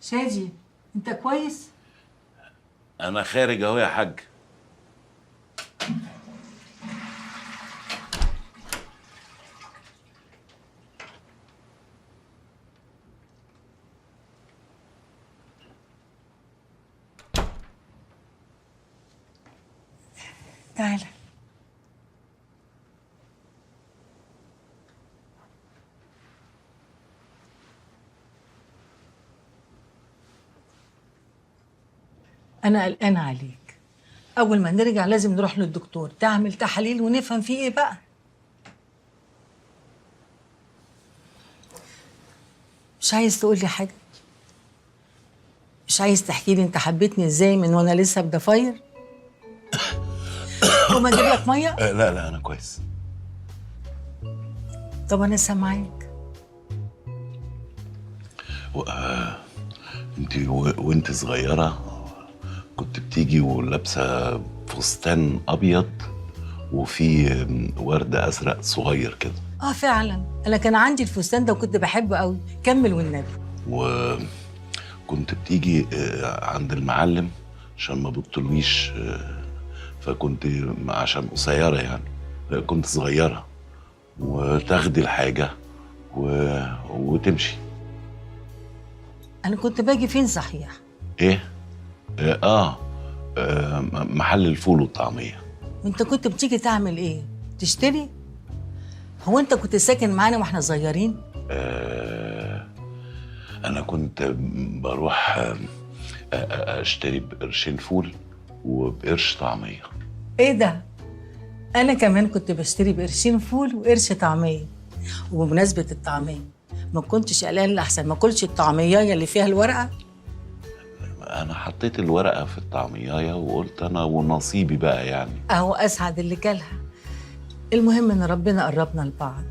شادي، انت كويس؟ انا خارج اهو يا حاج. تعالى. أنا قلقانة عليك. أول ما نرجع لازم نروح للدكتور تعمل تحاليل ونفهم فيه إيه بقى. مش عايز تقول لي حاجة؟ مش عايز تحكي لي أنت حبيتني إزاي من وأنا لسه بدفاير؟ قوم أجيب لك مية؟ لا لا، أنا كويس. طب أنا سامعاك. أنت وأنت صغيرة كنت بتيجي ولابسة فستان أبيض وفي ورد أزرق صغير كده. آه فعلا، أنا كان عندي الفستان ده وكنت بحبه قوي. كمل والنبي. وكنت بتيجي عند المعلم عشان ما بتطلويش، فكنت عشان قصيرة يعني، كنت صغيرة، وتاخدي الحاجة وتمشي. أنا كنت باجي فين صحيح؟ إيه؟ محل الفول والطعمية. وأنت كنت بتيجي تعمل إيه؟ تشتري؟ هو أنت كنت ساكن معانا وإحنا صغيرين؟ أنا كنت بروح أشتري بقرشين فول وبقرش طعمية. إيه ده؟ أنا كمان كنت بشتري بقرشين فول وقرش طعمية. وبمناسبة الطعمية، ما كنتش قلقان لأحسن ما كلش الطعمية اللي فيها الورقة؟ أنا حطيت الورقة في الطعمية وقلت أنا ونصيبي بقى يعني. أهو أسعد اللي كلها. المهم إن ربنا قربنا لبعض.